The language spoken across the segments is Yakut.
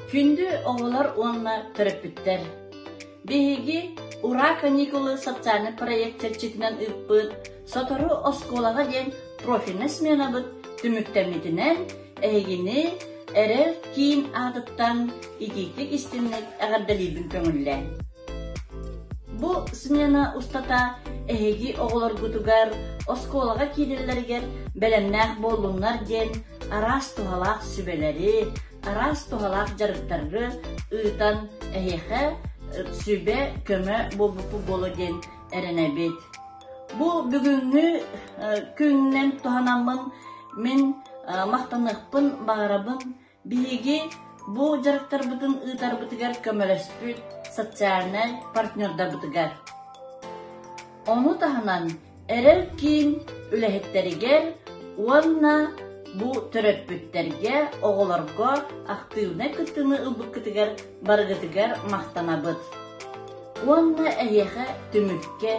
Күндү оҕолор уонна төрөппүттэр! Биһиги Ура каникулы социальнай проект чэрчитинэн ыыппыт «Сотору оскуолаҕа» диэн профильнай сменабыт түмүктэммитинэн эһигини Эрэл киин аатыттан итиитик-истиҥник эҕэрдэлиибин көҥүллээҥ. Бу смена устата эһиги оҕолоргутугар оскуолаҕа киирэллэригэр бэлэмнээх буоллуннар диэн араас туһалаах сүбэлэри, араас туһалаах дьарыктары ыытан эһиэхэ сүбэ-көмө буолбуппут буолуо диэн эрэнэбит. Бу бүгүҥҥү күнүнэн туһанаммын мин махтаныахпын баҕарабын Биһиги бу дьарыктарбытын ыытарбытыгар көмөлөспүт социальнай партнердарбытыгар. Ону таһынан Эрэл киин үлэһиттэригэр уонна бу төрөппүттэргэ, оҕолорго актыыбынай кыттыыны ылбыккытыгар барыгытыгар махтанабыт. Уонна эһиэхэ түмүккэ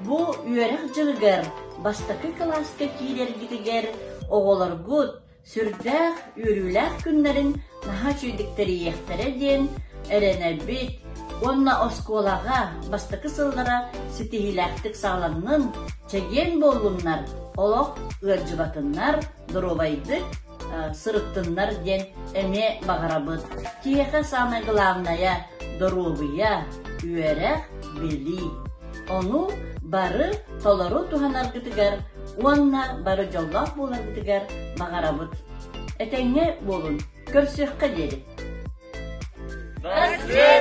бу үөрэх дьылыгар бастакы кылааска киирэргитигэр оҕолоргут Сүрдээх үөрүүлээх күннэрин наһаа үчүгэйдик тэрийиэхтэрэ диэн эрэнэбит уонна оскуолаҕа бастакы сыллара ситиһиилээхтик саҕаланнын, чэгиэн буоллуннар, олох ыалдьыбатыннар, доруобайдык сырыттыннар диэн эмиэ баҕарабыт. Киһиэхэ саамай главнайа доруобуйа, үөрэх, билии. Ону бары толору туһанаргытыгар уонна бары дьоллоох буоларгытыгар баҕарабыт. Этэҥҥэ буолун, көрсүөххэ диэри. До встречи!